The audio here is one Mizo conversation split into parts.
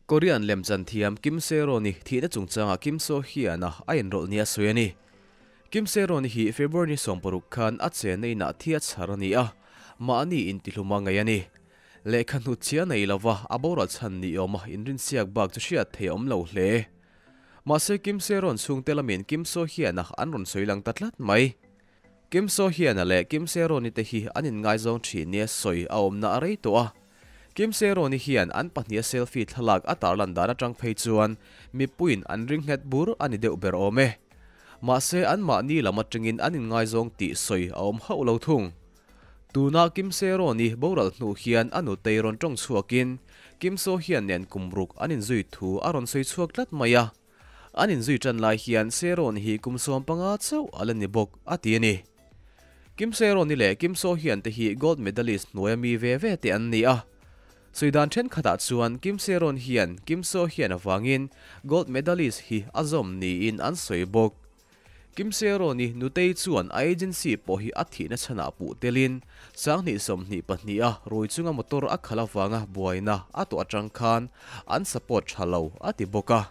Korean lemchan thiam Kim Sae-ron-i thihna chungchangah Kim Soo-hyun-a a inrawlh nia sawi a ni. Kim Sae-ron-i hi February ni 16 khan a chenna inah thi a chhar a ni a, mahni intihlum a ngaih a ni. Lehkha hnutchhia nei lova a boral chhan ni awma inrinsiak bak chu hriat theih a awm lo hle. Mahse Kim Sae-ron chhungte lamin Kim Soo-hyun-a an rawn sawi lang ta tlat mai. Kim Soo-hyun-a leh Kim Sae-ron-i te hi an inngaizawng thin nia sawi a awmna a rei tawh a. Kim Sae-ron-i hian an pahniha selfie thlalak a tarlan dan atang phei chuan mipuiin an ring nghet bur a ni deuh ber awm e. Mahse anmahni lam atangin an inngaizawng tih sawi a awm hauh lo thung. Tuna Kim Sae-ron-i boral hnu hian a nutei rawn tawng chhuakin Kim Soo-hyun nen kum ruk an inzui thu a rawn sawi chhuak tlat mai a. An inzui tan lai hian Sae-ron hi kum 15 chauh a la ni bawk a ti a ni. Kim Sae-ron-i leh Kim Soo-hyun te hi gold medalist hnuaia mi ve ve te an ni a. Sawidan thenkhatah chuan Kim Sae-ron hian Kim Soo-hyun avangin gold medalist hi a zawm niin an sawi bawk. Kim Sae-ron-i nutei chuan a agency pawh hi a thihna chhanah puh telin 2022 a rui chunga motor a khalh avanga buaina a tawh atang khan an support tha lo a ti bawk a.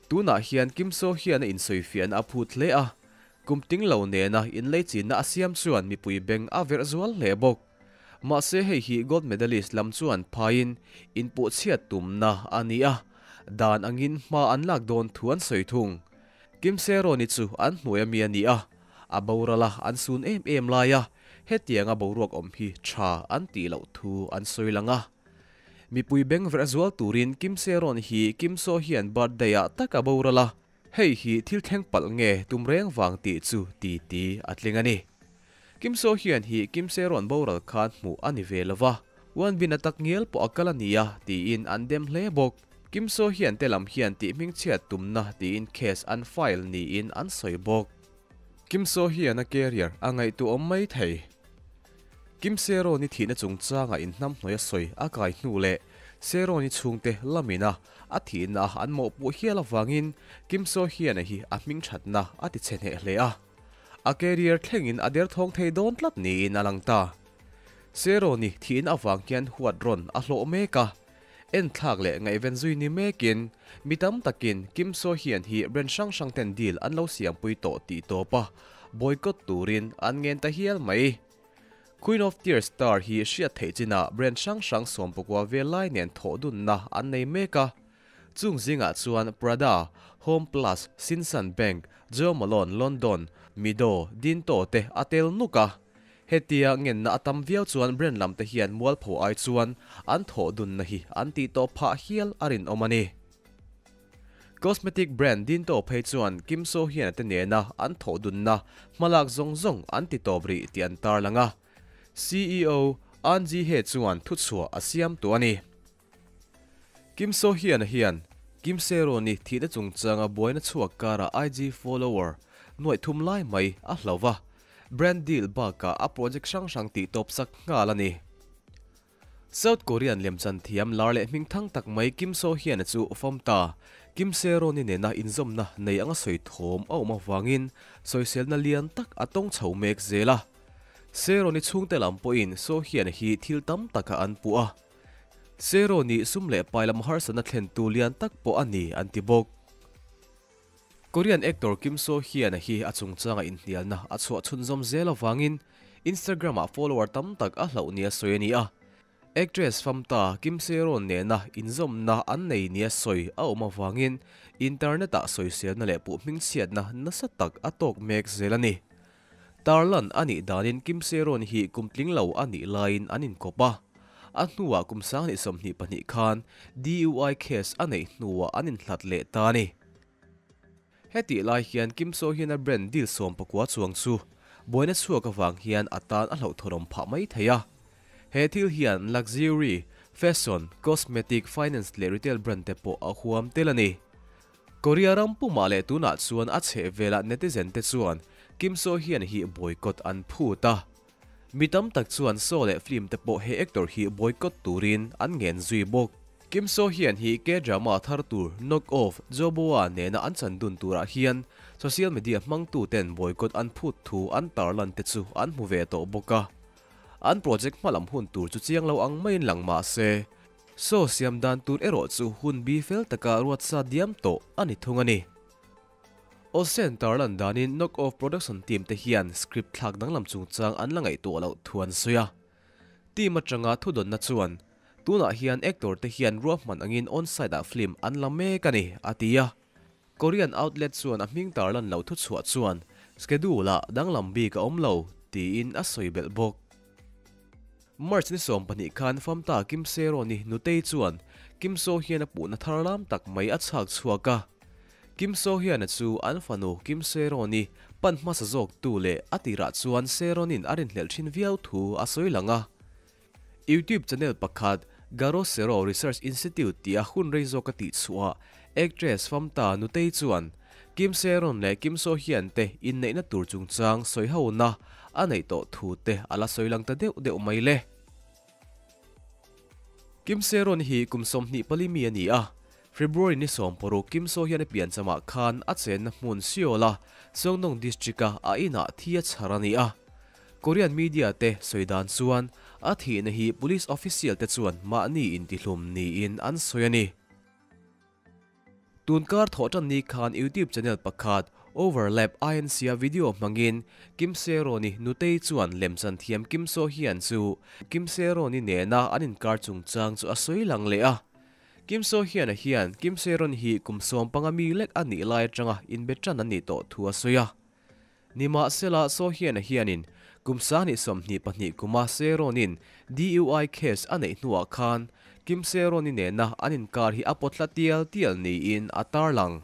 Tunah hian Kim Soo-hyun a insawifiahna a phut hle a, kum ting lo nena inleichinna a siam chuan mipui beng a verh zual hle bawk. Mahse hei hi gold medalist lam chuan phaiin inpuhchhiat tumna a ni a, dan angin hma an lak dawn thu an sawi thung. Kim Sae-ron-i chu an hnuai ami a ni a, a boral a an sun em em lai a, hetianga boruak awm hi tha an tih loh thu an sawi lang a. Mipui beng verh zual turin Kim Sae-ron hi Kim Soo-hyun birthday ah tak a boral a, hei hi thil thleng palh nge tum reng vang tih chu ti ti a tling a ni. Kim Soo-hyun hi Kim Sae-ron boral khan hmuh a ni ve lova, Won Bin a tak ngial pawh a kal a nia tiin an dem hle bawk. Kim Soo-hyun te lam hian tih hmingchhiat tumna tiin case an file niin an sawi bawk. Kim Soo-hyun a career a ngaihtuahawm mai thei. Kim Sae-ron-i thihna chungchanga inhnamhnawih a sawi a kai hnu leh Sae-ron-i chhungte lamina a thihna an mawhpuh hial avangin Kim Soo-hyun-a hi a hmingthatna a ti chhe hneh hle a. A career thlengin a derthawng thei dawn tlat niin a lang ta. Sae-ron-i thihna avang hian huat rawn a hlawh mek a. Enthlak leh ngaihven zui ni mekin mi tam takin Kim Soo-hyun hi brand hrang hrang ten deal an lo siampui tawh tih tawp a, boycott turin an ngen ta hial mai. Queen of Tears star hi hriat theih chinah brand hrang hrang 14 vel lai nen thawh dunna an nei mek a. Chung zingah chuan Prada, Home Plus, Shinsan Bank, Jo Malone London, Mido, Dinto te a tel nuk a. Hetia ngenna a tam viau chuan brand lam te hian mualpho ai chuan an thawh dunna hi an tih tawh phah hial a rinawm a ni. Cosmetic brand Dinto phei chuan Kim Soo-hyun te nena an thawh dunna hmalak zawng zawng an ti tawp rih tih an tarlang a. CEO Ahn Ji-hye chuan thuchhuah a siam tawh a ni. Kim Soo-hyun hian Kim Sae-ron-i thihna chungchanga buaina chhuak karah IG follower nuaih thum lai mai a hlo va, brand deal bakah a project hrang hrang tih tawp sak nghal a ni. South Korean lemchan thiam lar leh hming thang tak mai Kim Soo-hyun chu fam ta. Kim Sae-ron-i nena inzawmna nei anga sawi thawm a awm avangin sawiselna lian tak a tawng chho mek zel a. Sae-ron-i chhungte lam pawhin Soo-hyun hi thil tam taka an puh a. Sae-ron-i sum leh pai lam harsatna thlentu lian tak pawh a ni an ti bawk. Korean actor Kim Soo-hyun hi a chungchanga inhnialna a chhuah chhunzawm zel avangin Instagram-ah follower tam tak a hlauh nia sawi a ni a. Actress famta Kim Sae-ron nena inzawmna an nei nia sawi a awm avangin internet-ah sawiselna leh puh hmingchhiatna nasa tak a tawk mek zel a ni. Tarlan a nih danin Kim Sae-ron hi kum tling lo a nih laiin an inkawp a. A hnuah kum 2022 khan DUI case a neih hnuah an inhlat leh ta a ni. Hetih lai hian Kim Soo-hyun a brand deal 14 chuang chu buaina chhuak avang hian a tan a hlauhthawnawm phah mai thei a. He thil hian luxury, fashion, cosmetic, finance leh retail brand te pawh a huam tel a ni. Korea ram pumah leh tunah chuan a chheh velah netizen te chuan Kim Soo-hyun hi boycott an phut a. Mi tam tak chuan show leh film te pawh he actor hi boycott turin an ngen zui bawk. Kim Soo-hyun hi K-drama thar tur Knock Off, Jo Bo-a nena an chan dun turah hian social media hmangtu ten boycott an phut thu an tarlan te chu an hmu ve tawh bawk a. An project hmalam hun tur chu chiang lo ang maiin lang mah se. Saw siam dan tur erawh chu hun bi fel taka ruat sa diam tawh a ni thung a ni. Olsen tarlan danin Knock Off production team te hian script thlak danglam chungchang an la ngaihtuah loh thu an sawi a. Team atanga thudawnna chuan tunah hian actor te hian ruahman angin on-site ah film an la mek a ni, a ti a. Korean outlet chuan a hming tarlan loh thuchhuah chuan schedule ah danglam bik a awm lo tiin a sawi belh bawk. March ni 12 khan Famta Kim Sero-ni nutei chuan Kim So hian a puhna thar lam tak mai a chhak chhuak a. Kim So hian a chu an fanu Kim Sero-ni pan hmasa zawk tu leh a tirah chuan Sero-nin a rinhlelh thin viau thu a sawi lang a. YouTube channel pakhat Garo Sero Research Institute tih a hun rei zawk a tih chhuah actress Famta Nutei chuan Kim Seron leh Kim So Hyun te inneihna tur chungchang sawi hona a neih tawh thu te a la sawi lang ta deuh deuh mai le. Kim Seron hi kum 24 mi a ni a, February ni 16 Kim So Hyun a pianchamah khan a chenna hmun Seoul-a Seongdong District-a a inah thi a chhar a ni a. Korean media te sawi dan chuan a thihna hi police official te chuan mahni intihlum niin an sawi a ni. Tunkar thawh tan ni khan YouTube channel pakhat Overlap INC-a video hmangin Kim Sero-ni nutei chuan lemchan thiam Kim So Hyun chu Kim Sero-ni nena an inkar chungchang chu a sawi lang leh a. Kim So Hyun-a hian Kim Sero-ni hi kum 15 mi lek a nih lai atanga inbe tan an nih tawh thu a sawi a. Nimahsela So Hyun-a hianin kum 2022 kuma Sero-nin DUI case a neih hnuah khan Kim Sero-ni nena an inkar hi a pawt hla tial tial niin a tarlang.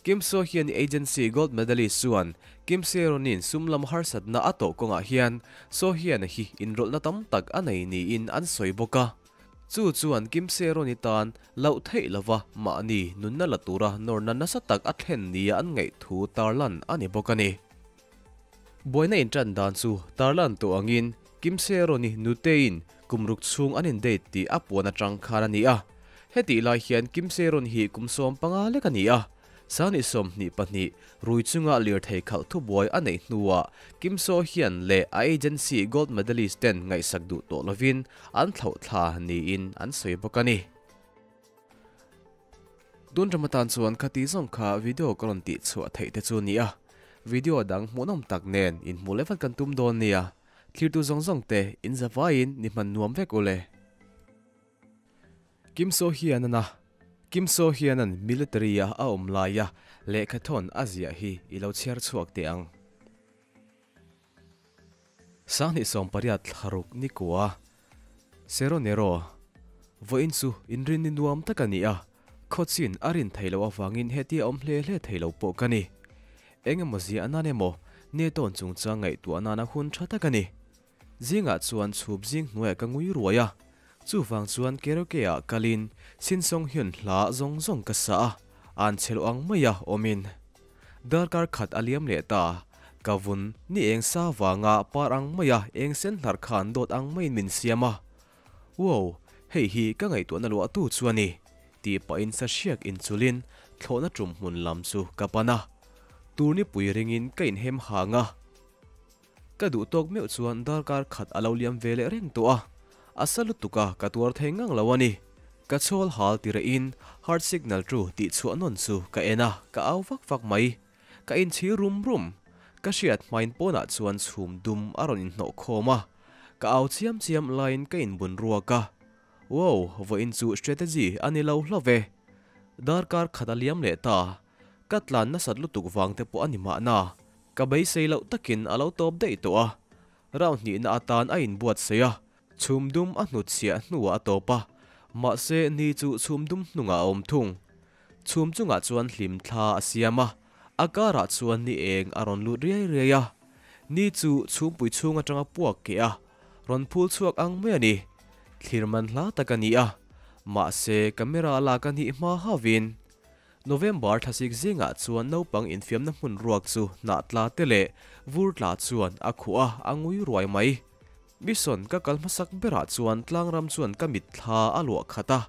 Kim So Hyun agency gold medalist chuan Kim Sero-nin sum lam harsatna a tawh kawngah hian So Hyun-a hi inrawlhna tam tak a nei niin an sawi bawk a. Chu chuan Kim Sero-ni tan loh theih lova mahni nunna la tura nawrna nasa tak a thlen nia an ngaih thu tarlan a ni bawk a ni. Buaina intan dan chu tarlan tawh angin Kim Sero-ni nutein kum ruk chhung an in-date tih a puan atang khan a ni a. Heti lai hian Kim Sero-ni hi kum 15 lek a ni a. 2022 rui chunga lir thei khalh thu buai a neih hnuah Kim So Hyun leh a agency gold medalist ten ngaihsak duh tawh lovin an thlauh thla niin an sawi bawk a ni. Tun ramatan chuan khati zawng kha video ka rawn tih chhuah theih te chu ni a. Video dang hmuhnawm tak nen in hmu level kan tum dawn nia. Thlir tu zawng zawng te in zavaiin ni hman nuam vek ule. Kim So Hyun ana Kim So Hyun an military a a awm lai a lehkha thawn a ziah hi i lo chhiar chhuak teh ang. 2018 thlaruk ni kua Sero Nero vawiin chu inrin ni nuam tak a ni a. Khawchin a rin thei lo awangin hetia awm hle hle thei lo pawh ka ni. Engemaw zia anan emaw ne tawn chungchang ngaihtuah nana hun tha tak a ni. Zingah chuan chhup zing hnuaiah ka ngui ruai a. Chuwang chuan karaoke ah kalin Shin Song Hyun hla zawng zawng ka sa a. An chhelo ang mai a awmin. Darkar khat a liam leh ta. Ka vun ni eng sa wanga par ang mai a eng sen hlar khan dawt ang maiin min siam a. Wow, hei hi ka ngaihtuahna luah tu chu a ni. Ti pahin sa hriak inchulin thlawhna tum hmun lam chu ka pan a. Turni pui ringin ka inhem hang a. Ka duh tawk meuh chuan darkar khat a lo liam ve leh reng tawh a. A sa lutuk a ka tuar thei ngang lo a ni. Ka chhawl hal ti rehin heart signal chu tih chhuah nawn chu ka en a, ka au vak vak mai. Ka inchhir rum rum. Ka hriat hmain pawnah chuan chhum dum a rawn inhnawh khawm a. Ka au chiam chiam laiin ka inbun ruak a. Wow, vawiin chu strategy a ni lo hlauh e. Darkar khat a liam leh ta. Ka tlan nasat lutuk vang te pawh a ni mahna. Ka beisei loh takin a lo tawp daih tawh a. Round hnihna atan a inbuat sei a. Chhum dum a hnut chhiah hnuah a tawp a. Mahse ni chu chhum dum hnungah a awm thung. Chhum chungah chuan hlim thla a siam a. A karah chuan ni eng a rawn lut riai riai a. Ni chu chhumpui chhung atanga puak ke a. Rawn phul chhuak ang mai a ni. Thlir man hla tak a ni a. Mahse camera lak a nih hma hawin. November thlasik zingah chuan naupang infiamna hmun ruak chu hnah tla te leh vur tla chuan a khuh a, a ngui ruai mai. Mission ka kal hmasak berah chuan tlang ram chuan ka mit thla a luah khat a.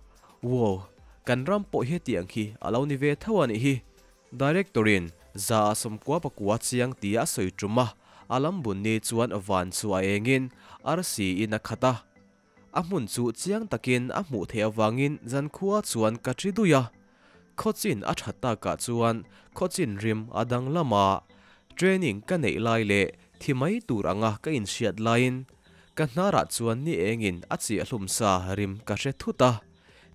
Wow, kan ram pawh hi tiang hi a lo ni ve tho a nih hi. Directorin za a 99 chiang ti a sawi tum a. A lam bun ni chuan van chu a engin arsi in a khat a. A hmun chu chiang takin a hmuh theih avangin zankhua chuan ka ṭi dui a. Khawchin a ṭhat takah chuan khawchin rim a danglam a, training ka neih lai leh thi mai tur anga ka inhriat laiin ka hnarah chuan ni engin a chiah hlum sa rim ka hre thut a,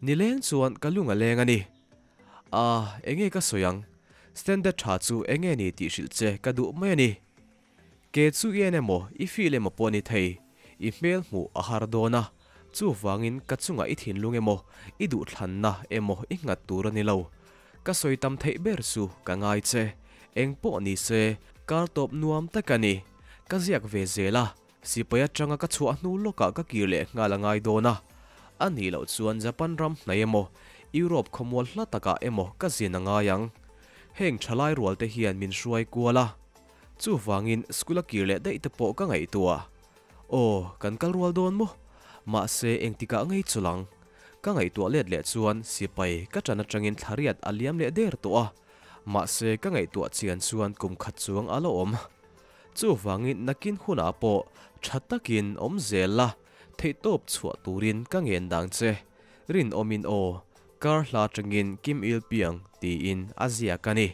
nileng chuan ka lung a leng a ni. A, enge ka sawi ang? Standard tha chu enge ni tih hrilh che ka duh mai a ni. Ke chu i en emaw, i feel emaw pawh a ni thei. I hmel hmuh a har dawn a, chuvangin ka chungah i thinlung emaw, i duhthlanna emaw i nghat tur a ni lo. Ka sawi tam theih ber chu ka ngai che. Eng pawh ni se, kar tawp nuam tak a ni. Ka ziak ve zel a, sipai atanga ka chhuah hnu lawkah ka kir leh nghal a ngai dawn a. A nih loh chuan Japan ram hnai emaw, Europe khawmual hla takah emaw ka zin a ngai ang. Heng thalai rual te hian min hruai kual a. Chuvangin school a kir leh daih te pawh ka ngaihtuah. Aw, kan kal rual dawn maw? Mahse engtikah ngei chul ang. Ka ngaihtuah let leh chuan sipai ka ṭan aṭangin thlariat a liam leh der tawh a. Mahse ka ngaihtuah chian chuan kum khat chuang a la awm. Chuvangin nakin hunah pawh ṭha takin awm zel la, theihtawp chhuah turin ka ngen dang che. Rinawmin aw, kar hla aṭangin Kim Il Piang tiin a ziak a ni.